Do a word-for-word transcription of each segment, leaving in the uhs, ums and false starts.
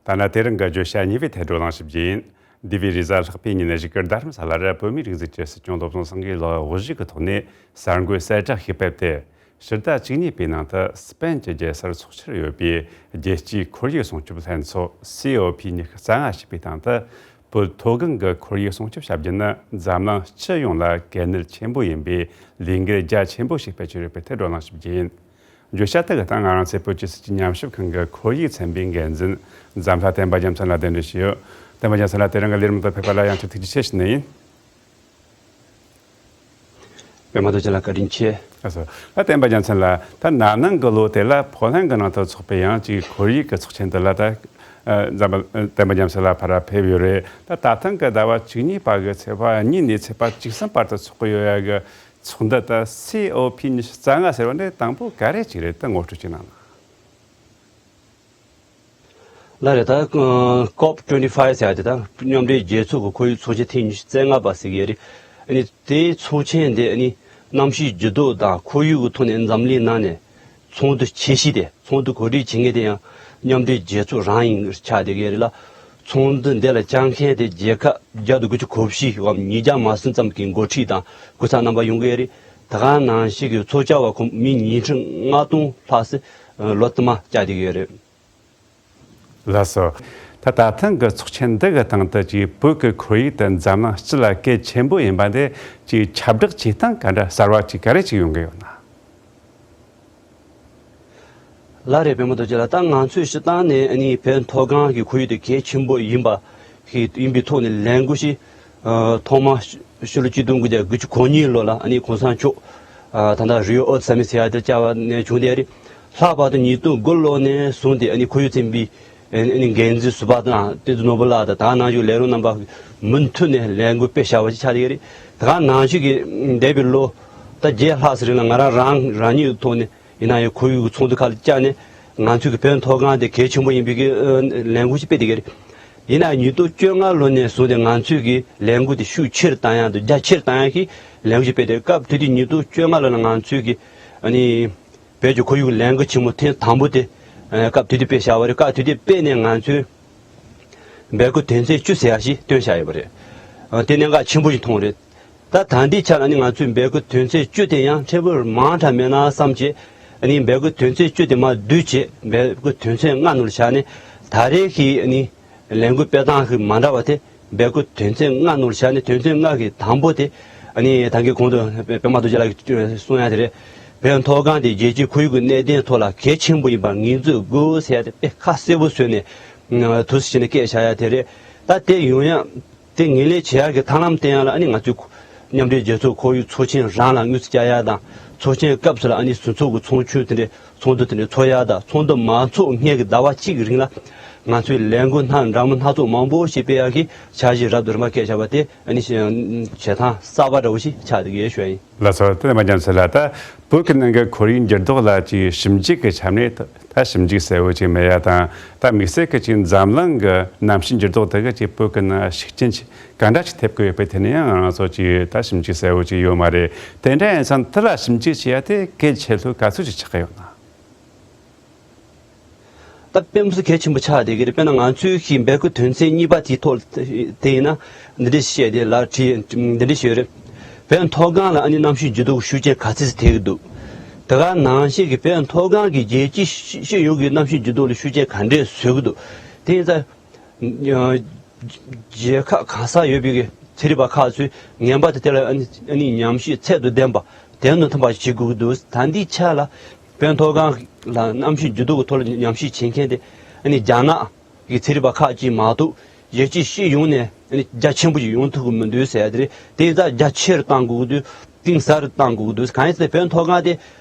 ད་ནི་དེ་རིང་གི་བརྗོད་བྱ་གཉིས་པའི་ཐད་བགྲོ་གླེང་ཞིབ་རྒྱུ་ཡིན། འདས་པའི་རེས་གཟའ་ལྷག་པའི་ཉིན་གཞིས་སྒར་རྡ་རམ་ས་ལར་བོད་མིའི་སྒྲིག་འཛུགས་ཀྱི་སྲིད་སྐྱོང་བློ་བཟང་སེང་གེ་ལགས་དབུ་བཞུགས་ཀྱི་ཐོག་ནས་གསར་འགོད་གསལ་བསྒྲགས་ཤིག་ཕེབས་ཏེ། ཕྱི་ཟླ་བཅུ་གཉིས་པའི་ནང་དུ་སྤེན་གྱི་རྒྱལ་སར་འཚོགས་འཆར་ཡོད་པའི་རྒྱལ་སྤྱིའི་ཁོར་ཡུག་སྲུང་སྐྱོབ་ལྷན་ཚོགས་སི་ཨོ་ཕི་ཉི་ཤུ་རྩ་ལྔ་ཞེས་པའི་སྟེང་དུ། བོད་མཐོ་སྒང་གི་ཁོར་ཡུག་སྲུང་སྐྱོབ་བྱ་རྒྱུ་ནི་འཛམ་གླིང་སྤྱི་ཡོངས་ལ་གལ་གནད་ཆེན་པོ་ཡིན་པའི་ལས་འགུལ་རྒྱ་ཆེན་པོ་ཞིག་སྤེལ་གྱི་ཡོད་པའི་ཐད་བགྲོ་གླེང་ཞིབ་རྒྱུ་ཡིན། བརྗོད་བྱ་དེ་གི་སྟེང་ང་རང་ཚོའི་བོད་ཀྱི་སྲིད་ཇུས་ཉམས་ཞིབ་ཁང་གི་ཁོར་ཡུག་ཚན་པའི་འགན་འཛིན་འཛམ་ལྷ་བསྟན་པ་རྒྱལ་མཚན་ལགས་གདན་འདྲེན་ཞུས་ཡོད། བསྟན་པ་རྒྱལ་མཚན་ལགས་དེ་རིང་གི་ལས་རིམ་དུ་ཕེབས་པ་ལ་ཡང་བསྐྱར་ཐུགས་རྗེ་ཆེ་ཞུ་ནི་ཡིན། པད་མ་རྡོ་རྗེ་ལགས་བཀའ་དྲིན་ཆེ། ལགས་སོ། ལགས་བསྟན་པ་རྒྱལ་མཚན་ལགས། ད་ན་ནིང་གི་ལོ་དེ་ལ་ཕོ་ལན་གྱི་ནང་དུ་འཚོགས་པའི་ཡང་ཅིག་ཁོར་ཡུག་གི་ཚོགས་ཆེན་འདི་ལ་ད་འཛམ་བསྟན་པ་རྒྱལ་མཚན་ལགས་ཕར་ཕེབས་ཡོད་རེད། ད་ད་ཐེངས་ཀྱི་ཟླ་བ་བཅུ་གཉིས་པ་གི་ཚེས་པ་གཉིས་ནས་ཚེས་པ་བཅུ་གསུམ་བར་དུ་འཚོགས་ཀྱི་ཡོད་ཡ་གི་ཚོགས་འདུ་དེ་སི་ཨོ་ཕི་ཉི་ཤུ་རྩ་ལྔ་ཟེར་བ་འདི་དང་པོ་ག་རེ་ཅིག་རེད། དེ་ངོ་སྤྲོད་ཅིག་གནང་ན། ལགས་རེད། ད་ཀོབ་ཊུ་ཝེན་ཊི་ཕའིབ་ཟེར་ཡ་དེ་ད་མཉམ་འབྲེལ་རྒྱལ་ཚོགས་ཀྱི་ཁོར་ཡུག་ཚོགས་ཆེན་ཐེངས་ཉི་ཤུ་རྩ་ལྔ་པ་ཟེར་གྱི་ཡོད་རེད། ཨ་ནི་དེའི་ཚོགས་ཆེན་དེ་ཨ་ནི་གནམ་གཤིས་འགྱུར་ལྡོག་དང་ཁོར་ཡུག་གི་ཐོག་ནས་འཛམ་གླིང་ནང་ནས་ཚོགས་འདུ་ཆེ་ཤོས་དེ། ཚོགས་འདུ་གོ་སྒྲིག་བྱེད་མཁན་དེ་ཡང་མཉམ་འབྲེལ་རྒྱལ་ཚོགས་རང་ཡིན་ཆགས་བསྡད་ཀྱི་ཡོད་རེད་ལ། ཚོགས་འདུ་འདི་ལ་བཅར་མཁན་དེ་རྒྱལ་ཁབ་བརྒྱ་དང་དགུ་བཅུ་གོ་བཞི་འམ་ཉིས་བརྒྱ་མ་ཟིན་ཙམ་གྱི་འགོ་ཁྲིད་དང་སྐུ་ཚབ་རྣམ་པ་ཡོང་གི་ཡོད་རེད། དེ་ག་ནང་བཞིན་གྱི་ཚོགས་བཅར་བ་ཁོ་མི་ཉིས་ཁྲི་ལྔ་སྟོང་ལྷག་ཙམ་ལོ་དུ་མ་བཅར་བསྡད་ཀྱི་ཡོད་རེད། ལགས་སོ། ད་ད་ཐེངས་ཀྱི་ཚོགས་ཆེན་འདི་གི་སྟེང་དུ་ཅིག་བོད་ཀྱི་ཁོར་ཡུག་དེ་འཛམ་གླིང་སྤྱི་ལ་གལ་ཆེན་པོ་ཡིན་པ་འདི་ཅིག་ཁྱབ་བསྒྲགས་བྱེད་སྟངས་ག་འདྲ་གསར་བ་ཅིག་ག་རེ་ཅིག་ཡོང་གི་ཡོད་ན། ལགས་རེད། པད་མ་རྡོ་རྗེ་ལགས། ད་ང་ཚོས་སྤྱིར་བཏང་ནས་ཨ་ནི་བོད་མཐོ་སྒང་གི་ཁོར་ཡུག་དེ་གལ་ཆེན་པོ་ཡིན་པ་ཞིག་ཡིན་པའི་ཐོག་ནས་ལས་འགུལ་ཞིག་ཨ་ཐོག་མ་ཕྱི་ལོ་ཆིག་སྟོང་དགུ་བརྒྱ་དགུ་བཅུ་གོ་གཉིས་ལོ་ལ་ཨ་ནི་གོང་ས་མཆོག་ཨ་ད་ལྟ་རི་ཡོ་ཨར་ཐི་སམ་མིཊ་ཟེར་ཡ་དེ་བཅར་བ་ནས་བྱུང་བསྡད་རེད། ལྷག་པར་དུ་ཉིས་སྟོང་དགུ་ལོ་ནས་བཟུང་སྟེ་ཨ་ནི་ཁོར་ཡུག་ཚན་པའི་ཨ་ནི་འགན་འཛིན་ཟུར་པ་དང་བསྟན་འཛིན་ནོར་བུ་ལགས་དང་དེ་ནང་བཞིན་ལས་རོགས་རྣམ་པ་མུ་མཐུད་ནས་ལས་འགུལ་སྤེལ་བཞག་པ་ཞིག་ཆགས་བསྡད་རེད། དེ་ག་ནང་བཞིན་གྱི་འདས་པའི་ལོ་ད་བརྒྱད་ལྷག་ཙམ་རིང་ལ་ང་རང་རང་རང་ཉིད་ཀྱི་ཐོག་ནས་ཡིན་ན་ཡང་ཁོར་ཡུག་གི་ཚོགས་འདུ་ཁག་ལ་བཅར་ནས་ང་ཚོའི་གི་བོད་མཐོ་སྒང་དེ་གལ་ཆེན་པོ་ཡིན་པའི་གི་ཨ་ལས་འགུལ་ཞིག་སྤེལ་བསྡད་ཀྱི་རེད། ཡིན་ན་ཉིས་སྟོང་བཅོ་ལྔ་ལོ་ནས་བཟུང་སྟེ་ང་ཚོའི་གི་ལས་འགུལ་དེ་ཤུགས་ཆེ་རུ་བཏང་ཡག་དང་རྒྱ་ཆེ་རུ་བཏང་ཡག་གི་ལས་འགུལ་ཞིག་སྤེལ་ཏེ། སྐབས་དེ་དུས་ཉིས་སྟོང་བཅོ་ལྔ་ལོ་ལ་ང་ཚོའི་གི་ཨ་ནི་བོད་ཀྱི་ཁོར་ཡུག་ལས་འགུལ་ཆེན་མོ་ཐེངས་དང་པོ་དེ་ཨ་སྐབས་དེ་དུས་སྤེལ་བཞག་པ་རེད། སྐབས་དེ་དུས་སྤེལ་ནས་ང་ཚོས་འབོད་སྐུལ་དོན་ཚན་བཅུ་ཟེར་ཡག་ཞིག་བཏོན་བཞག་ཡོད་པ་རེད། ཨ་དེ་གནད་འགག་ཆེན་པོ་ཞིག་མཐོང་རེད། ད་ད་ལྟའི་ཆ་ལ་ནི་ང་ཚོས་འབོད་སྐུལ་དོན་ཚན་བཅུ་དེ་ཡང་ཕྲན་བུ་མང་དྲགས་མེད་ན་བསམ་བྱས། ཨ་ནི་འབོད་སྐུལ་དོན་ཚན་བཅུ་དེ་མར་བསྡུས་བྱས་འབོད་སྐུལ་དོན་ཚན་ལྔ་ནང་ལ་བཞག་ནས་ད་རེས་ཀྱི་ཨ་ནི་ལས་འགུལ་སྤེལ་སྟངས་ཤིག་མ་འདྲ་བ་དེ་འབོད་སྐུལ་དོན་ཚན་ལྔ་ནང་ལ་བཞག་ནས། དོན་ཚན་ལྔ་གི་དང་པོ་དེ་ཨ་ནི་ད་གིན་གོང་དུ་པད་མ་རྡོ་རྗེ་ལགས་ཀྱིས་གསུངས་ཡ་དེ་རེད། བོད་མཐོ་སྒང་དེ་རྒྱལ་སྤྱིའི་ཁོར་ཡུག་གི་གནད་དོན་ཐོག་ལ་གལ་ཆེན་པོ་ཡིན་པར་ངོས་འཛིན་དགོས་ཟེར་ཡ་དེ་དཔེ་ཁ་གསལ་པོ་བཟོས་ནས་ཐུགས་སུ་བཞེས་ནས་སྐད་བཞག་ཡ་དེ་རེད། ད་དེ་ཡོང་ཡ་དེ་ངོས་ལེན་བྱེད་ཡག་གི་ཐབས་ལམ་བསྟེན་ཡག་ལ་ཨ་ནི་ང་ཚོའི་མཉམ་འབྲེལ་རྒྱལ་ཚོགས་ཁོར་ཡུག་ཚོགས་ཆེན་རང་ལ་དངུལ་རྩིས་བསྐྱལ་ཡག་དང་། ཚོགས་ཆེན་སྐབས་སུ་ལ་ཨ་ནི་ཟུར་ཚོགས་ཀྱི་ཚོགས་ཆུང་དེ་འདྲའི་ཚོགས་འདུ་དེ་འདྲའི་ཚོགས་ཡག་དང་། ཚོགས་འདུ་མ་ཚོགས་སྔོན་གྱི་ཟླ་བ་གཅིག་གི་རིང་ལ་ང་ཚོས་ལས་འགུལ་སྣ་འདྲ་མིན་སྣ་ཚོགས་མང་པོ་ཞིག་སྤེལ་ཡག་གི་འཆར་གཞི་རབ་ཏུ་རིམ་པ་བཀོད་བཞག་པ་དེ་ཨ་ནི་བྱེད་སྟངས་གསར་པ་འདྲ་བོ་ཞིག་ཆགས་བསྡད་ཀྱི་ཡོད་ཞུ་ཡ་ཡིན། ལགས་སོ། དེ་ནས་མ་རྒྱ་མཚོ་ལགས། ད་བོད་ཀྱི་ནང་གི་ཁོར་ཡུག་འགྱུར་ལྡོག་ལ་ཅིག་ཞིབ་འཇུག་གི་ཆ་ནས་ད་ཞིབ་འཇུག་གསལ་བོ་ཅིག་མེད་ཡ་དང་། ད་དམིགས་བསལ་གྱི་ཅིག་འཛམ་གླིང་གི་གནམ་གཤིས་འགྱུར་ལྡོག་དེ་གི་ཅིག་བོད་ཀྱི་ནང་ཤུགས་རྐྱེན་ཅིག་ག་འདྲ་ཅིག་ཐེབས་ཀྱི་ཡོད་པའི་ཐད་ནས་ཡང་ང་རང་ཚོ་ཅིག་ད་ཞིབ་འཇུག་གསལ་བོ་ཅིག་ཡོད་མ་རེད། དེ་འདྲ་ཡིན་ཙང་དེ་ལ་ཞིབ་འཇུག་བྱེད་ཡ་དེ་གལ་ཆེ་ལྷུག་ག་ཚོད་ཅིག་ཆགས་ཀྱི་ཡོད་ན། ད་དཔེ་མི་སྲིད་གལ་ཆེན་པོ་ཆགས་བསྡད་ཀྱི་རེད། དཔེར་ན་ང་ཚོའི་གི་འབོད་སྐུལ་དོན་ཚན་གཉིས་པ་དེའི་ཐོག་དེ་ཡིན་ན་འདི་འདྲ་བཤད་དེ་ལ་བྲིས། འདི་འདྲ་བཤད་རེད། བོད་མཐོ་སྒང་ལ་ཨ་ནི་གནམ་གཤིས་འགྱུར་ལྡོག་ཤུགས་རྐྱེན་ག་ཚད་ཅིག་ཐེབས་ཀྱི་འདུག་དེ་ག་ནང་བཞིན་གྱི་བོད་མཐོ་སྒང་གི་རྒྱལ་སྤྱི་སྤྱི་ཡོངས་ཀྱི་གནམ་གཤིས་འགྱུར་ལྡོག་ལ་ཤུགས་རྐྱེན་ག་འདྲས་བཟོ་གི་འདུག་དེ་ཡིན་ཙང་རྒྱལ་ཁབ་གང་སར་ཡོད་པའི་གི་ཚན་རིག་པ་ཁག་ཚོས་ངེས་པར་དུ་དེ་ལ་ཨ་ནི་ཨ་ནི་ཉམས་ཞིབ་ཚད་དང་ལྡན་པ། དོན་དང་མཐུན་པ་ཞིག་བྱེད་དགོས་ཀྱི་འདུག་ད་ལྟའི་ཆ་ལ་བོད་མཐོ་སྒང་ལ་གནམ་གཤིས་འགྱུར་ལྡོག་གི་ཐོག་ལ་ཉམས་ཞིབ་བྱེད་མཁན་དེ་ཨ་ནི་རྒྱ་ནག་གི་ཚན་རིག་པ་ཁག་ཅིག་མ་གཏོགས་རྒྱལ་སྤྱི་སྤྱི་ཡོངས་ནས་ཨ་ནི་རྒྱ་ཆེན་པོ་ཞིག་ཡོང་ཐུབ་ཀྱི་མི་འདུག་ཟེར་ཡ་དེ་རེད། དེ་ཡིན་ཙང་རྒྱ་ཆེ་རུ་གཏང་དགོས་ཀྱི་འདུག་གཏིང་ཟབ་རུ་གཏང་དགོས་ཀྱི་འདུག་གང་ཡིན་ཟེར་ན་བོད་མཐོ་སྒང་དེ་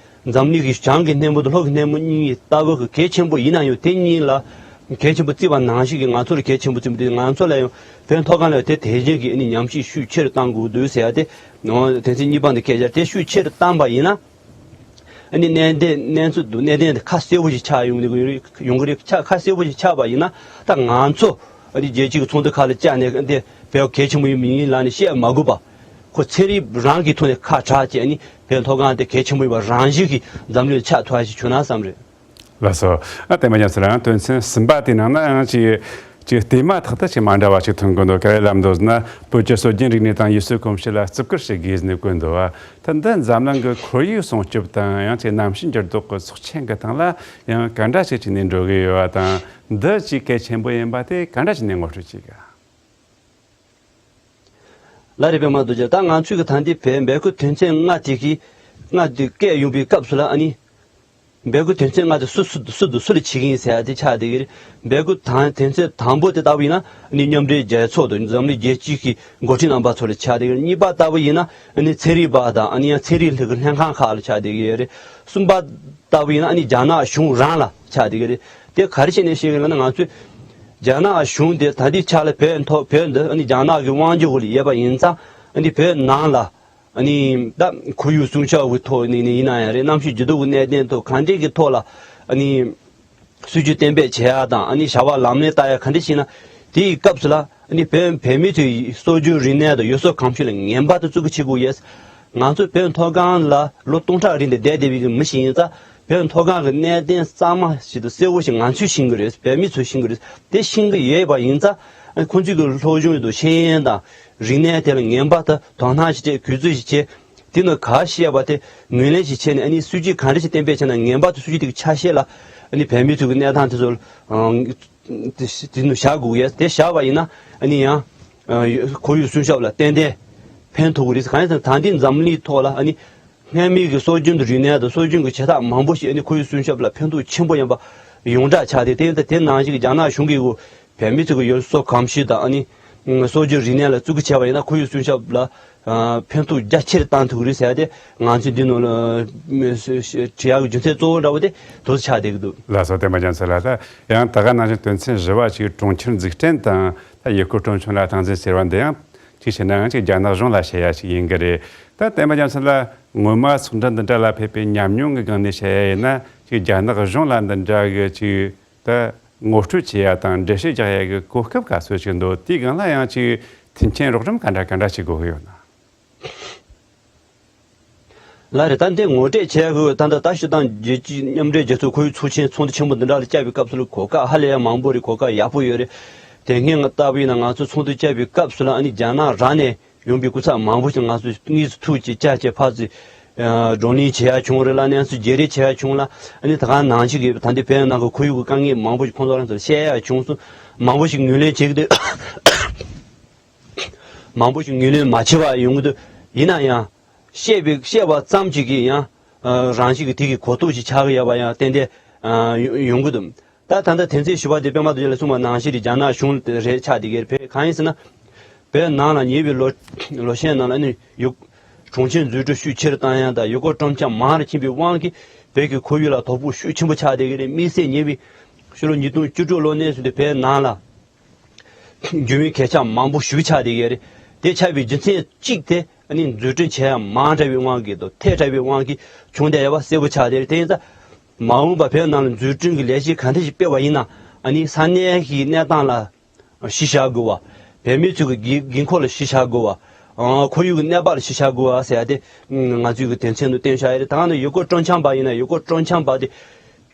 འཛམ་གླིང་གི་བྱང་གི་སྣེ་མོ་དང་ལྷོ་གི་སྣེ་མོ་གཉིས་ལྟ་བུ་གི་གལ་ཆེན་པོ་ཡིན་ན་ཡང་། དེ་གཉིས་ལ་གལ་ཆེན་པོ་བརྩིས་པ་ནང་བཞིན་གྱི་ང་ཚོ་ལ་གལ་ཆེན་པོ་བརྩི་མི་འདུག་ང་ཚོ་ལ་ཡང་བོད་མཐོ་སྒང་ལ་དེ་དེ་བཞིན་གྱི་ཨ་ནི་ཉམས་ཞིབ་ཤུགས་ཆེ་རུ་གཏང་དགོས་འདུག་ཟེར་ཡ་དེ་ནང་དོན་ཚན་གཉིས་པ་འདི་སྐད་ཆ་དེ་ཤུགས་ཆེ་རུ་བཏང་པ་ཡིན་ན། ཨ་ནི་གནད་དོན་གནས་ཚུལ་འདུག་གནད་དོན་དེ་ཁ་གསལ་པོ་ཞིག་ཆགས་ཡོང་གི་ཡོང་གི་རེད། ཁ་གསལ་པོ་ཞིག་ཆགས་པ་ཡིན་ན། ད་ང་ཚོ་ཨ་ནི་རྒྱལ་སྤྱིའི་ཚོགས་འདུ་ཁག་ལ་བཅར་ནས་འདི་བོད་གལ་ཆེན་པོ་ཡིན་མིན་ལབ་ནས་བཤད་མ་དགོས་པ། ཁོ་ཚན་རིག་རང་གི་ཐོག་ནས་ཁ་གྲགས་བྱས་ནས་བོད་མཐོ་སྒང་དེ་གལ་ཆེན་པོ་ཡིན་པ་རང་བཞིན་གྱིས་འཛམ་གླིང་ལ་ཆགས་ཐུབ་པ་ཞིག་བྱུང་ན་བསམ་རེད། ལགས་སོ། ཨ་བསྟན་པ་རྒྱ་མཚོ་ལགས། དོན་ཚན་གསུམ་པ་དེའི་ནང་ན་ཡང་ཅིག་ཅིག་བལྟས་མ་ཐག་ཏུ་ཅིག་མ་འདྲ་བ་ཅིག་ཐོན་གི་འདུག་ག་རེ་ལབ་འདུག་ཟེར་ན། བོད་ཀྱི་སྲོལ་རྒྱུན་རིག་གནས་དང་ཡུལ་སྲོལ་གོམས་གཤིས་ལ་བརྩི་བཀུར་བྱེད་དགོས་ཟེར་ནས་བཀོད་འདུག་བ། ད་འདི་འཛམ་གླིང་གི་ཁོར་ཡུག་སྲུང་སྐྱོབ་དང་ཡང་ཅིག་གནམ་གཤིས་འགྱུར་ལྡོག་གི་ཚོགས་ཆེན་གྱི་སྟེང་ལ་ཡང་ག་འདྲ་ཞིག་བྱས་ནས་འགྲོ་གི་ཡོད་པ་དང་། འདི་ཅིག་གལ་ཆེན་པོ་ཡིན་པ་དེ་ག་འདྲ་བྱས་ནས་ངོ་སྤྲོད་བྱེད་ག་ལགས་རེད། པད་མ་རྡོ་རྗེ། ད་ང་ཚོས་ཀྱི་ད་ལྟའི་བོད་འབོད་སྐུལ་དོན་ཚན་ལྔ་དེ་གི་ལྔ་དེ་བཀོད་ཡོང་པའི་སྐབས་སུ་ལ། ཨ་ནི་འབོད་སྐུལ་དོན་ཚན་ལྔ་དེ་སུ་སུ་སུ་དང་སུ་ལ་བྱེད་ཀྱི་ཡིན་ཟེར་ཡ་དེ་ཆགས་བསྡད་ཀྱི་རེད། འབོད་སྐུལ་དང་དོན་ཚན་དང་པོ་དེ་ལྟ་བུ་ཡིན་ན། ཨ་ནི་མཉམ་འབྲེལ་རྒྱལ་ཚོགས་དང་འཛམ་གླིང་རྒྱལ་སྤྱི་གི་འགོ་ཁྲིད་རྣམ་པ་ཚོ་ལ་ཆགས་བསྡད་ཀྱི་རེད། གཉིས་པ་ལྟ་བུ་ཡིན་ན། ཨ་ནི་ཚན་རིག་པ་དང་། ཨ་ནི་ཡང་ཚན་རིག་ལྷན་ཁང་ཁག་ལ་ཆགས་བསྡད་ཀྱི་ཡོད་རེད། གསུམ་པ་ལྟ་བུ་ཡིན་ན། ཨ་ནི་རྒྱ་ནག་གཞུང་རང་ལ་ཆགས་བསྡད་ཀྱི་རེད། དེ་ག་རེ་བྱས་ནས་བཤད་ཀྱི་ལབ་ན། ང་ཚོས་རྒྱ་ནག་གཞུང་དེ་ད་ལྟའི་ཆ་ལ་བོད་ཐོག་བོད་འདི་ཨ་ནི་རྒྱ་ནག་གི་དབང་སྒྱུར་འོག་ལ་ཡོད་པ་ཡིན་ཙང་། ཨ་ནི་བོད་ནང་ལ་ཨ་ནི་ད་ཁོར་ཡུག་སྲུང་སྐྱོབ་ཀྱི་ཐོག་ནས་ནས་ཡིན་ན་ཡང་རེད། གནམ་གཤིས་འགྱུར་ལྡོག་གི་གནད་དོན་ཐོག་ག་འདྲས་ཀྱི་ཐོག་ལ་ཨ་ནི་སྲིད་ཇུས་གཏན་འབེབས་བྱེད་ཡ་དང་། ཨ་ནི་བྱ་བ་ལམ་ལྷོང་བཏང་ཡ་ག་འདྲས་ཤིག་ན། དེའི་སྐབས་སུ་ལ་ཨ་ནི་བོད་བོད་མི་ཚོའི་སྲོལ་རྒྱུན་རིག་གནས་དང་ཡུལ་སྲོལ་གོམས་གཤིས་ལ་ངན་པ་དེ་བརྩི་བཀུར་བྱེད་དགོས་ཡོད། ང་ཚོ་བོད་མཐོ་སྒང་ལ་ལོ་སྟོང་ཕྲག་རིང་དུ་བསྡད་བསྡད་པའི་མི་ཞིག་ཡིན་ཙང་། བོད་མཐོ་སྒང་གི་གནད་དོན་གཙང་མ་ཞིག་དང་གསལ་བོ་ཞིག་ང་ཚོས་ཤེས་ཀྱི་རེད། བོད་མི་ཚོས་ཤེས་ཀྱི་རེད། དེ་ཤེས་ཀྱི་ཡོད་པ་ཡིན་ཙང་། ཨ་ཁོང་ཚོའི་གི་སློབ་སྦྱོང་དང་ཤེས་ཡོན་དང་རིག་གནས་དེ་ལ་ངན་པ་དེ་དོ་སྣང་ཞིག་བྱས། གུས་བརྩི་ཞིག་བྱས། དེ་ནི་ག་བཤད་པ་དེ་ངོས་ལེན་ཞིག་བྱས་ནས། ཨ་ནི་སྲིད་ཇུས་ག་འདྲ་ཞིག་གཏན་འབེབས་བྱས་ན་ངན་པ་དེ་སྲིད་ཇུས་དེ་གི་ཆ་ཤས་ལ། ཨ་ནི་བོད་མི་ཚོའི་གི་གནས་སྟངས་དེ་ཚོ་ཨང་དེ་དེ་ནི་བཞག་དགོས་ཡ། དེ་བཞག་པ་ཡིན་ན། ཨ་ནི་ཡང་ཨ་ཁོར་ཡུག་སྲུང་སྐྱོབ་ལ་ཏན་ཏན་ཕན་ཐོགས་ཀྱི་རེད། གང་ཡིན་ཟེར་ན། ད་ལྟའི་འཛམ་གླིང་ཐོག་ལ་ཨ་ནི་སྔ་མའི་གི་སྲོལ་རྒྱུན་དང་རིག་གནས་དང་སྲོལ་རྒྱུན་གྱི་བྱེད་སྟངས་མང་པོ་ཞིག་ཨ་ནི་ཁོར་ཡུག་སྲུང་སྐྱོབ་ལ་ཕན་ཐོགས་ཆེན་པོ་ཡིན་པ་ཡོངས་གྲགས་ཆགས་ཏེ། དེ་ཡིན་ཙང་དེ་ནང་བཞིན་གྱི་རྒྱ་ནག་གཞུང་གིས་བོད་མི་ཚོ་གི་ཡུལ་སྲོལ་གོམས་གཤིས་དང་། ཨ་ནི་སྲོལ་རྒྱུན་རིག་གནས་ལ་བརྩི་བཀུར་བྱས་པ་ཡིན་ན། ཁོར་ཡུག་སྲུང་སྐྱོབ་ལ་ཕན་ཐོགས་རྒྱ་ཆེར་བཏང་ཐུབ་ཀྱི་རེད་ཟེར་ཏེ། ང་ཚོས་འདི་ནང་ལ་དྲི་ཡག་གི་རྒྱུ་མཚན་གཙོ་བོ་འདྲ་བོ་དེ་དེ་ཆགས་བསྡད་ཀྱི་འདུག་ལགས་སོ། བསྟན་པ་རྒྱ་མཚོ་ལགས། ད་ཡང་ད་ག་ནང་བཞིན་དོན་ཚན་བཞི་པ་ཅིག་གྲོང་ཁྱེར་འཛུགས་སྐྲུན་དང་། ད་ཡུལ་སྐོར་སྤྲོ་འཆམ་ལ་སྟངས་འཛིན་ཟེར་བ་འདི་ཡང་ཅིག་བྱས་ན་ཡང་ཅིག་རྒྱ་ནག་གཞུང་ལ་བཤད་ཡ་ཞིག་ཡིན་གྱི་རེད། ད་བསྟན་པ་རྒྱ་མཚོ་ལགས། སྔོན་མ་ཚོགས་འདུ་འདི་འདྲ་ལ་ཕེབས་པའི་ཉམས་མྱོང་གི་སྒང་ནས་བཤད་ཡ་ཡིན་ན། ཅིག་རྒྱ་ནག་གཞུང་ལ་འདི་འདྲ་གི་ཅིག་ད་ངོ་སྤྲོད་བྱེད་ཡ་དང་འགྲེལ་བཤད་རྒྱག་ཡ་གི་གོ་སྐབས་ག་ཚོད་ཅིག་འདུག་དེའི་སྒང་ལ་ཡང་ཅིག་མཐུན་རྐྱེན་རོགས་རམ་ག་འདྲ་ག་འདྲ་བྱེད་དགོས་ཀྱི་ཡོད་ན། ལགས་རེད། ད་འདི་ངོ་སྤྲོད་བྱེད་ཡ་གི་ད་ལྟ་ད་སྤྱིར་བཏང་རྒྱལ་སྤྱིའི་མཉམ་འབྲེལ་རྒྱལ་ཚོགས་ཁོར་ཡུག་ཚོགས་ཆེན་ཚོགས་འདུ་ཆེན་པོ་འདི་འདྲ་ལ་བཅར་བའི་སྐབས་སུ་ལ་གོ་སྐབས་ཧ་ལས་ཡ་མང་པོ་རེད། གོ་སྐབས་ཡག་པོ་ཡོད་རེད། དེ་སྔོན་ལྟ་བུ་ཡིན་ན། ང་ཚོ་ཚོགས་འདུ་བཅར་བའི་སྐབས་སུ་ལ་ཨ་ནི་རྒྱ་ནག་རང་ནས་ཡོང་པའི་སྐུ་ཚབ་མང་པོ་ཞིག་ང་ཚོས་དངོས་སུ་ཐུག་བྱས་བཅར་བྱས་ཕར་ཚུར་བགྲོ་གླེང་བྱེད་ཡ་བྱུང་རེད་ལ། གནས་ཚུལ་བརྗེ་རེས་བྱེད་ཡ་བྱུང་ལ། ཨ་ནི་ད་ག་ནང་བཞིན་གྱི་ད་ལྟའི་བོད་ནང་གི་ཁོར་ཡུག་གི་དཀའ་ངལ་མང་པོ་ཞིག་ཁོང་ཚོ་རང་ཚོར་བཤད་ཡ་བྱུང་སོང་། མང་པོ་ཞིག་ངོས་ལེན་བྱེད་ཀྱི་འདུག་མང་པོ་ཞིག་ངོས་ལེན་མ་བྱས་པ་ཡོང་གི་འདུག་ཡིན་ན་ཡང་བཤད་པའི་བཤད་པ་ཙམ་ཞིག་གིས་ཡང་ཨ་རང་བཞིན་གྱི་དེ་གི་གོ་རྟོགས་ཤིག་ཆགས་ཀྱི་ཡོད་པ་ཡང་ཏན་ཏན་ཨ་ཡོང་ཡོང་གི་འདུག་ད་ད་ལྟ་དོན་ཚན་བཞི་པ་དེ་པད་མ་རྡོ་རྗེ་ལགས་གསུངས་པ་ནང་བཞིན་རེད། རྒྱ་ནག་གཞུང་རེད་ཆགས་བསྡད་ཀྱི་རེད། བོད་གང་ཡིན་ཟེར་ན། བོད་ནང་ལ་ཉེ་བའི་ལོ་ལོ་ཤས་ནང་ལ་ནི་ཡུལ་གྲོང་ཁྱེར་འཛུགས་སྐྲུན་ཤུགས་ཆེ་རུ་བཏང་ཡ་དང་། ཡུལ་སྐོར་སྤྲོ་འཆམ་མང་རུ་ཕྱིན་པའི་དབང་གིས་བོད་ཀྱི་ཁོར་ཡུག་ལ་དོ་ཕོག་ཤུགས་ཆེན་པོ་ཆགས་བསྡད་ཀྱི་རེད། དམིགས་བསལ་ཉེ་བའི་ཕྱི་ལོ་ཉིས་སྟོང་བཅུ་དྲུག་ལོ་ནས་བཟུང་སྟེ་བོད་ནང་ལ་འགྱུར་བའི་གོད་ཆག་མང་པོ་ཞིག་ཆགས་བསྡད་ཀྱི་རེད། དེ་ཆགས་པའི་རྒྱུ་མཚན་གཅིག་དེ་ཨ་ནི་འཛུགས་སྐྲུན་བྱེད་ཡ་མང་དྲགས་པའི་དབང་གིས་དང་ཐལ་དྲགས་པའི་དབང་གིས་བྱུང་བསྡད་ཡོད་པ་གསལ་པོ་ཆགས་བསྡད་རེད། དེ་ཡིན་ཙང་མ་འོངས་པ་བོད་ནང་ལ་འཛུགས་སྐྲུན་གྱི་ལས་གཞི་ག་འདྲ་ཞིག་སྤེལ་བ་ཡིན་ན། ཨ་ནི་ས་གནས་ཀྱི་གནས་སྟངས་ལ་གཞི་བཞག་དགོས་པ། བོད་མི་ཚོ་གི་དགོས་དགོས་མཁོ་ལ་གཞི་བཞག་དགོས་པ། ཨང་ཁོར་ཡུག་གི་གནས་བབ་ལ་གཞི་བཞག་དགོས་པ་ཟེར་ཡ་དེ་ང་ཚོའི་གི་དོན་ཚན་དུ་བཏོན་བཞག་ཡོད་རེད། ད་ནི་ཡུལ་སྐོར་སྤྲོ་འཆམ་པ་ཡིན་ན་ཡུལ་སྐོར་སྤྲོ་འཆམ་པ་དེ་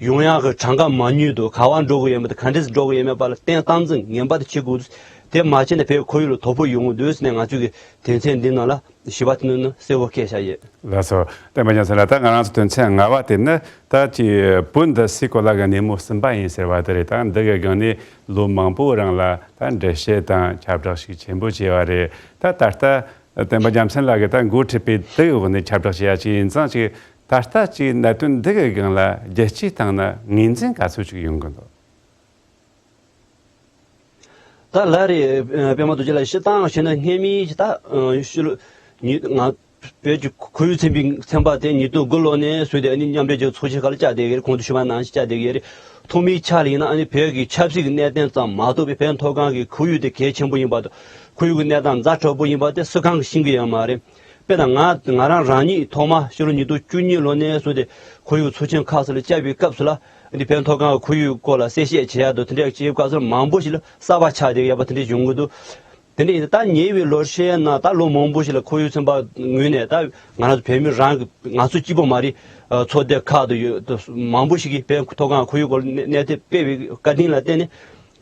ཡོང་ཡག་གི་གྲངས་ཀ་མང་ཉུང་དང་ག་པར་འགྲོ་དགོས་ཡོད་མེད་དང་ག་འདྲས་འགྲོ་དགོས་ཡོད་མེད་པ་ལ་བརྟེན་སྟངས་འཛིན་ངན་པ་དེ་བྱེད་དགོས། དེ་མ་བྱས་ན་བོད་ཁོར་ཡུག་ལ་དོ་ཕོག་ཡོང་གི་འདུག་ཟེར་ནས་ང་ཚོའི་གི་དོན་ཚན་འདི་ནང་ལ་བཞི་པ་དེ་ནི་གསལ་པོ་བཀོད་བཞག་ཡོད། ལགས་སོ། བསྟན་པ་རྒྱ་མཚོ་ལགས། ད་ང་རང་ཚོ་དོན་ཚན་ལྔ་པ་དེ་ནི་ད་ཅིག་བོད་འདི་སའི་གོ་ལ་གི་སྣེ་མོ་གསུམ་པ་ཡིན་ཟེར་བ་དེ་རེད། ད་འདི་གི་སྒང་ནས་ལོ་མང་པོའི་རིང་ལ་ད་འགྲེལ་བཤད་དང་ཁྱབ་བསྒྲགས་ཤུགས་ཆེན་པོ་བྱས་པ་རེད། ད་ད་ལྟ་བསྟན་པ་རྒྱ་མཚོ་ལགས་ཀྱིས་ད་འགོ་ཁྲིད་པའི་དེ་གི་འོག་ནས་ཁྱབ་བསྒྲགས་བྱེད་ཡ་ཅིག་ཡིན་ཙང་ཅིག་ད་ལྟ་ཅིག་གནད་དོན་འདི་གི་སྒང་ལ་རྒྱལ་སྤྱིའི་སྟེང་ན་ངོས་འཛིན་ག་ཚོད་ཅིག་ཡོང་གི་འདུག་ད་ལགས་རེད། ཨ་པད་མ་རྡོ་རྗེ་ལགས། སྤྱིར་བཏང་བཤད་ན་སྔོན་མའི་ད་ཨ་ཕྱི་ལོ་ཉིས་ང་བོད་ཀྱི་ཁོར་ཡུག་ཚན་པའི་ཚན་པ་དེ་ཉིས་སྟོང་དགུ་ལོ་ནས་བཟུང་སྟེ་ཨ་ནི་མཉམ་འབྲེལ་རྒྱལ་ཚོགས་ཆེན་ཁག་ལ་བཅར་བསྡད་ཀྱི་རེད། གོང་དུ་ཞུས་པ་ནང་བཞིན་བཅར་བསྡད་ཀྱི་རེད། ཐོག་མའི་ཆ་ལ་ཡིན་ན་ཨ་ནི་བོད་ཀྱི་ཆབ་སྲིད་ཀྱི་གནད་དོན་ཙམ་མ་གཏོགས་པའི་བོད་མཐོ་སྒང་གི་ཁོར་ཡུག་དེ་གལ་ཆེན་པོ་ཡིན་པ་དང་། ཁོར་ཡུག་གི་གནས་སྟངས་ཛ་དྲག་པོ་ཡིན་པ་དེ་སུ་གང་གིས་ཤེས་ཀྱི་ཡོད་མ་རེད། དཔེར་ན་ང་ང་རང་རང་ཉིད་ཐོག་མ་ཕྱི་ལོ་ཉིས་སྟོང་བཅུ་གཉིས་ལོ་ནས་བཟུང་སྟེ་ཁོར་ཡུག་ཚོགས་ཆེན་ཁག་སོགས་ལ་བཅར་བའི་སྐབས་སུ་ལ། འདི་བོད་མཐོ་སྒང་གི་ཁོར་ཡུག་སྐོར་ལ་གསལ་བཤད་བྱེད་ཡག་དང་དེ་འདྲའི་བྱེད་སྐབས་སུ་མང་པོ་ཞིག་ལ་གསར་པ་ཆགས་བསྡད་ཡོད་པ་དེ་འདྲ་བྱུང་གི་འདུག་དེ་འདྲ་ཡིན་ད་ཉེ་བའི་ལོ་ཤས་ནང་ད་ལོ་མང་པོ་ཞིག་ལ་ཁོར་ཡུག་ཚན་པ་ངོས་ནས་ད་ང་རང་ཚོ་བོད་མི་རང་གི་ང་ཚོ་གཅིག་པོ་མ་རེད། ཚོགས་སྡེ་ཁག་ཏུ་ཡོད་མང་པོ་ཞིག་གིས་བོད་མཐོ་སྒང་ཁོར་ཡུག་སྐོར་གནས་གནས་དེབ་སྤེལ་བའི་བཀའ་དྲིན་ལ་བརྟེན་ནས་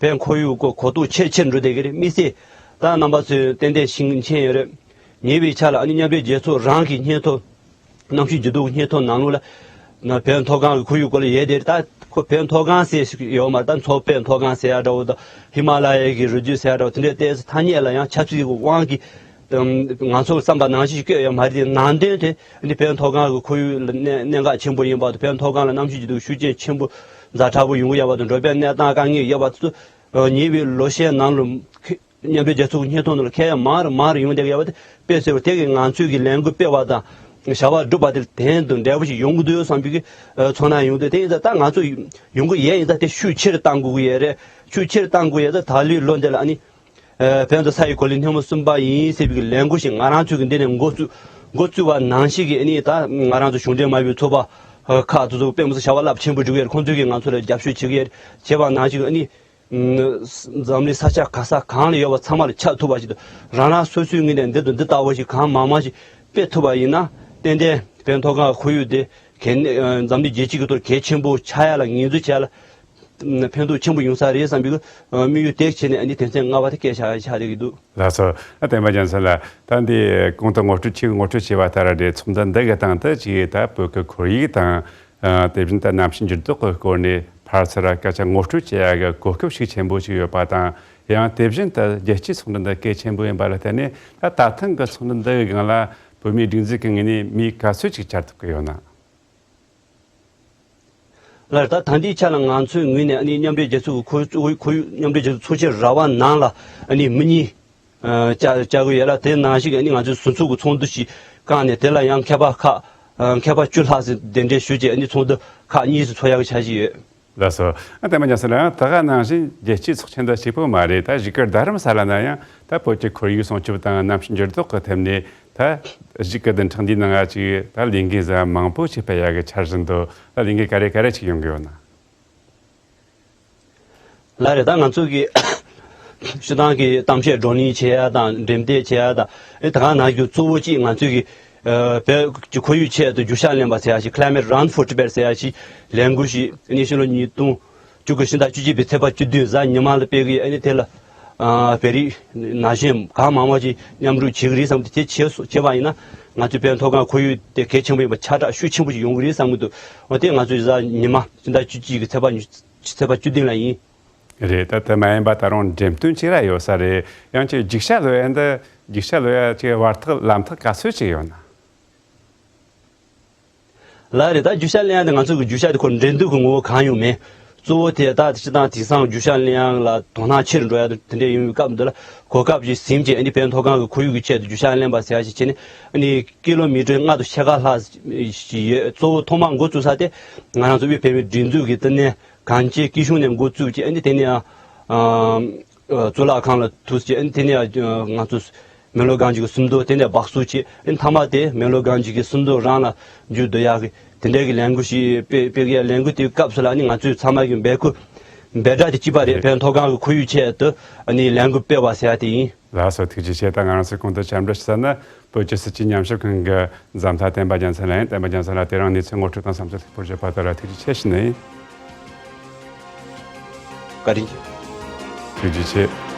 བོད་ཁོར་ཡུག་སྐོར་གོ་རྟོགས་ཆེར་ཆེར་འགྲོ་བསྡད་ཀྱི་རེད། དམིགས་བསལ་ད་རྣམ་པ་ཚོས་ཏན་ཏན་ཤེས་མཁྱེན་ཡོད་རེད། ཉེ་བའི་ཆར་ལ་ཨ་ནི་མཉམ་འབྲེལ་རྒྱལ་ཚོགས་རང་གི་སྙན་ཐོ་གནམ་གཤིས་འགྱུར་ལྡོག་སྙན་ཐོ་ནང་ལོགས་ལ་ན་བོད་མཐོ་སྒང་གི་ཁོར་ཡུག་སྐོར་ལ་ཡོད་དེ་ད་ཁོ་བོད་མཐོ་སྒང་ཟེར་ཞིག་ཡོད་མ་རེད། ད་མཚོ་བོད་མཐོ་སྒང་ཟེར་ཡ་འདྲ་བོ་དང་ཧི་མ་ལ་ཡའི་གི་རི་རྒྱུད་ཟེར་ཡ་འདྲ་བོ་དེ་འདྲའི་ཏོག་ཙམ་ཐ་སྙད་ལ་ཡང་ཆབ་སྲིད་ཀྱི་དབང་གིས་ང་ཚོ་བསམ་པ་ནང་བཞིན་ཞིག་བཀོད་ཡོད་མ་རེད། དེ་ནང་དོན་དེ་འདི་བོད་མཐོ་སྒང་གི་ཁོར་ཡུག་ལ་གནད་གནད་འགག་ཆེན་པོ་ཡིན་པ་དང་བོད་མཐོ་སྒང་ལ་གནམ་གཤིས་འགྱུར་ལྡོག་ཤུགས་རྐྱེན་ཆེན་པོ་ཛ་དྲག་པོ་ཡོང་གི་ཡོད་པ་དང་འགྲོ་བའི་གནས་སྟངས་དཀའ་ངལ་ཡོད་པ་དེ་ཚོ་ཉེ་བའི་ལོ་ཤས་ནང་ལ་མཉམ་འབྲེལ་རྒྱལ་ཚོགས་ཀྱི་སྙན་ཐོ་ནང་ལ་ཁྱེར་ཡ་མང་རུ་མང་རུ་ཡོང་བསྡད་ཀྱི་ཡོད་པ་དེ་དཔེ་གསལ་པོ་དེ་གིས་ང་ཚོས་ཀྱི་ལས་འགུལ་སྤེལ་བ་དང་བྱ་བ་སྒྲུབ་པ་དེ་ལ་དོན་དང་འབྲས་བུ་ཞིག་ཡོང་གི་འདུག་བསམ་པའི་གི་ཚོར་སྣང་ཡོང་འདུག་དེ་ཡིན་ཙང་ད་ང་ཚོ་ཡོང་གི་ཡོད་ཡིན་ཙང་དེ་ཤུགས་ཆེ་རུ་གཏང་དགོས་ཀྱི་ཡོད་རེད། ཤུགས་ཆེ་རུ་གཏང་དགོས་ཡོད་ཙང་ད་ལོའི་ལོ་འདི་ལ་ཨ་ནི་བོད་མདོ་ས་ཡི་གོ་ལའི་སྣེ་མོ་གསུམ་པ་ཡིན་ཟེར་བའི་གི་ལས་འགུལ་ཞིག་ང་རང་ཚོས་ཀྱི་འདི་ནས་འགོ་བཙུགས་འགོ་བཙུགས་པ་ནང་བཞིན་གྱི་ཨ་ནི་ད་ང་རང་ཚོ་གཞུང་འབྲེལ་མ་ཡིན་པའི་ཚོགས་པ་ཁག་དེ་ཚོ་དཔེ་མི་སྲིད་བྱ་བ་རླབས་ཆེན་པོ་སྒྲུབ་ཡོད་རེད། ཁོང་ཚོས་ཀྱིས་ང་ཚོ་ལ་རྒྱབ་སྐྱོར་བྱེད་ཀྱི་ཡོད་རེད། བྱས་པ་ནང་བཞིན་ཨ་ནི། འཛམ་གླིང་ས་ཆ་ག་ས་གང་ལ་ཡོད་པ་ཚང་མ་ལ་ཁྱབ་ཐུབ་པ་ཞིག་དང་རང་རང་སོ་སོའི་ངོས་ནས་འདི་དང་འདི་ལྟ་བུ་ཞིག་གང་མང་མང་ཞིག་སྤེལ་ཐུབ་པ་ཡིན་ན་ཏན་ཏན་བོད་མཐོ་སྒང་ཁོར་ཡུག་དེ་གལ་གནད་འཛམ་གླིང་རྒྱལ་སྤྱི་གི་ཐོག་གལ་ཆེན་པོ་ཆགས་ཡ་ལ་ངོས་འཛིན་བྱས་ལ་ཕན་ཐོགས་ཆེན་པོ་ཡོང་ས་རེད་བསམ་པའི་དམིགས་ཡུལ་དེ་བྱས་ནས་ཨ་ནི་དོན་ཚན་ལྔ་པ་དེ་སྐད་ཆ་ཆགས་བསྡད་ཀྱི་འདུག་ལགས་སོ། ཨ་བསྟན་པ་རྒྱལ་མཚན་ལགས། ད་འདི་གོང་དུ་ངོ་སྤྲོད་ཆེད་ངོ་སྤྲོད་བྱས་པ་ལྟར་རེད། ཚོགས་འདུ་འདི་གི་སྟེང་དུ་ཅིག་ད་བོད་ཀྱི་ཁོར་ཡུག་དང་། ཨ། དེ་བཞིན་དུ་གནམ་གཤིས་འགྱུར་ལྡོག་གི་སྐོར་ནས་ཕར་ཚུར་སྐད་ཆ་ངོ་སྤྲོད་བྱེད་ཡ་གི་གོ་སྐབས་ཤུགས་ཆེན་པོ་ཞིག་ཡོད་པ་དང་། ཡང་དེ་བཞིན་དུ་རྒྱལ་སྤྱིའི་ཚོགས་འདུ་འདི་གལ་ཆེན་པོ་ཡིན་པ་ལ་བརྟེན་ནས་ད་ད་ཐེངས་ཀྱི་ཚོགས་འདུ་འདི་གི་སྒང་ལ་བོད་མིའི་སྒྲིག་འཛུགས་ཀྱི་ངོས་ནས་མི་ག་ཚོད་ཅིག་བཅར་ཐུབ་ཀྱི་ཡོད་ན། ལགས་རེད། ད་ད་ལྟའི་ཆ་ལ་ང་ཚོའི་ངོས་ནས་ཨ་ནི་མཉམ་འབྲེལ་རྒྱལ་ཚོགས་ཀྱི་ཁོར་ཁོར་ཡུག་མཉམ་འབྲེལ་རྒྱལ་ཚོགས་ཚོགས་ཆེན་ར་བ་ནང་ལ་ཨ་ནི་མི་གཉིས། ཨ། བཅར་བཅར་གྱི་ཡོད་ལ། དེ་ནང་བཞིན་ཨ་ནི་ང་ཚོའི་ཟུར་ཚོགས་ཀྱི་ཚོགས་འདུ་ཞིག་བསྐངས་ནས་དེ་ལ་ཡང་མཁས་པ་ཁག་ཨ། མཁས་པ་བཅུ་ལྷག་ཙམ་གདན་འདྲེན་ཞུས་རྗེས་ཨ་ནི་ཚོགས་འདུ་ཁག་གཉིས་སུ་ཚོགས་ཡག་གི་འཆར་གཞི་ཡོད། ལགས་སོ། ཨ། བསྟན་པ་རྒྱལ་མཚན་ལགས། ད་ག་ནང་བཞིན་རྒྱལ་སྤྱིའི་ཚོགས་ཆེན་འདི་གཅིག་པོ་མ་རེད། ད་གཞིས་ཀ་རྡ་རམ་ས་ལ་ན་ཡང་ད་བོད་ཀྱི་ཁོར་ཡུག་སྲུང་སྐྱོབ་དང་གནམ་གཤིས་འགྱུར་ལྡོག་གི་ཐད་ནས་ད་གཞིས་ཀ་བདུན་ཕྲག་འདིའི་ནང་ང་ཅིག་ད་ལས་འགུལ་ཟ་མང་པོ་ཞིག་སྤེལ་ཡག་གི་འཆར་གཞི་འདུག་ད་ལས་འགུལ་ག་རེ་ག་རེ་ཅིག་ཡོང་གི་ཡོད་ན། ལགས་རེད། ད་ང་ཚོ་གི་སྤྱི་བཏང་གི་གཏམ་བཤད་བགྲོ་གླེང་བྱེད་ཡ་དང་འགྲེམས་སྟོན་བྱེད་ཡ་དང་ཨེ་ད་ག་ནང་བཞིན་གཙོ་བོ་གཅིག་ང་ཚོ་གི་ཨ། བོད་ཀྱི་ཁོར་ཡུག་ཆེད་དུ་རྒྱུག་ཤར་ལེན་པ་ཟེར་ཡ་ཞིག Climate Run for Tibet ཟེར་ཡ་ཞིག་ལས་འགུལ་ཞིག་ཨ་ནི་ཕྱི་ལོ་ཉིས་སྟོང་བཅུ་དགུ་ཕྱི་ཟླ་བཅུ་གཅིག་པའི་ཚེས་པ་བཅུ་བདུན་གཟའ་ཉི་མ་ལ་སྤེལ་གི་ཡོད། ཨ་ནི་དེ་ལ་ཨ། བོད་རིགས་ན་གཞོན་གང་མང་མང་ཞིག་མཉམ་རུབ་བྱེད་གི་རེད་བསམ་གི་འདུག་དེ་བྱས་སོ་བྱས་པ་ཡིན་ན་ང་ཚོའི་བོད་མཐོ་སྒང་ཁོར་ཡུག་དེ་གལ་ཆེན་པོ་ཡིན་པ་ཁྱབ་བསྒྲགས་ཤུགས་ཆེན་པོ་ཞིག་ཡོང་གི་རེད་བསམ་གི་འདུག་འོ་དེ་ང་ཚོའི་གཟའ་ཉི་མ་ཕྱི་ཟླ་བཅུ་གཅིག་གི་ཚེས་པ་ཉི་ཚེས་པ་བཅུ་བདུན་ལ་ཡིན། རེད། ད་དེ་མ་ཡིན་པ་ད་རུང་འགྲེམས་སྟོན་ཅིག་ར་ཡོད་ས་རེད། ཡང་ཅིག་རྒྱུག་ཤར་ལོ་ཡ་འདི་རྒྱུག་ཤར་ལོ་ཡ་ཅིག་བར་ཐག་ལམ་ཐག་ག་ཚོད་ཅིག་ཡོད་ན། ལགས་རེད། ད་རྒྱུག་ཤར་ལེན་ཡ་དེ་ང་ཚོ་གི་རྒྱུག་ཤར་དེ་ཁོ་འགྲན་བསྡུར་གི་ངོ་བོ་གང་ཡང་མེད། གཙོ་བོ་དེ་ད་སྤྱི་བཏང་དེང་སང་རྒྱུག་ཤར་ལེན་ཡ་ལ་དོ་སྣང་ཆེ་རུ་འགྲོ་ཡ་དེ་འདྲ་ཡིན་པའི་སྐབས་འདི་ལ་གོ་སྐབས་ཅིག་ཟིན་བྱས་ཨ་ནི་བོད་མཐོ་སྒང་གི་ཁོར་ཡུག་གི་ཆེད་དུ་རྒྱུག་ཤར་ལེན་པ་ཟེར་ཡ་ཞིག་བྱས་ནས་ཨ་ནི་ཀི་ལོ་མི་ཊར་ལྔ་དང་ཕྱེད་ཀ་ལྷག་ཞིག་ཡོད། གཙོ་བོ་ཐོག་མར་འགོ་བཙུགས་ས་དེ་ང་རང་ཚོ་དབུས་བོད་མིའི་སྒྲིག་འཛུགས་ཀྱི་ལྟེ་གནས་གངས་ཅན་སྐྱིད་གཤོངས་ནས་འགོ་བཙུགས་བྱས་ཨ་ནི་དེ་ནས་ཡང་། གཙུག་ལག་ཁང་ལ་ཐུག་བྱས་ཨ་ནི་དེ་ནས་ང་ཚོ་མེ་ལོང་གངས་ཅན་གྱི་སུམ་མདོ་དེ་ནས་སྦགས་བཙུགས་བྱས་ཨ་ནི་མཐའ་མ་དེ་མེ་ལོང་གངས་ཅན་གྱི་སུམ་མདོ་རང་ལ་མཇུག་བསྡུ་ཡག་གི་དེ་འདྲའི་གི་ལས་འགུལ་ཞིག་སྤེལ་སྤེལ་གི་ཡ། ལས་འགུལ་དེའི་སྐབས་སུ་ལ་ཨ་ནི་ང་ཚོས་ཚང་མ་གི་འབོད་སྐུལ་འབོད་སྒྲ་དེ་གཅིག་པ་རེད། བོད་མཐོ་སྒང་གི་ཁོར་ཡུག་ཆེད་དུ་ཨ་ནི་ལས་འགུལ་སྤེལ་བ་ཟེར་ཡ་དེ་ཡིན། ལགས་སོ། ཐུགས་རྗེ་ཆེ། ད་ང་རང་ཚོའི་གོང་དུ་བཅར་འདྲི་ཞུ་ས་ནི་བོད་ཀྱི་སྲིད་བྱུས་ཉམས་ཞིབ་ཁང་གི་གཟའ་མཐའ་བསྟན་པ་རྒྱལ་མཚན་ལགས་ཡིན། བསྟན་པ་རྒྱལ་མཚན་ལགས་དེ་རིང་གནས་ཚུལ་ངོ་སྤྲོད་དང་བསམ་ཚུལ་ལེགས་པོར་བརྗོད་པ་དེ་ལ་ཐུགས་རྗེ་ཆེ་ཞུ་ནི་ཡིན། བཀའ་དྲིན་ཆེ། ཐུགས་རྗེ་ཆེ།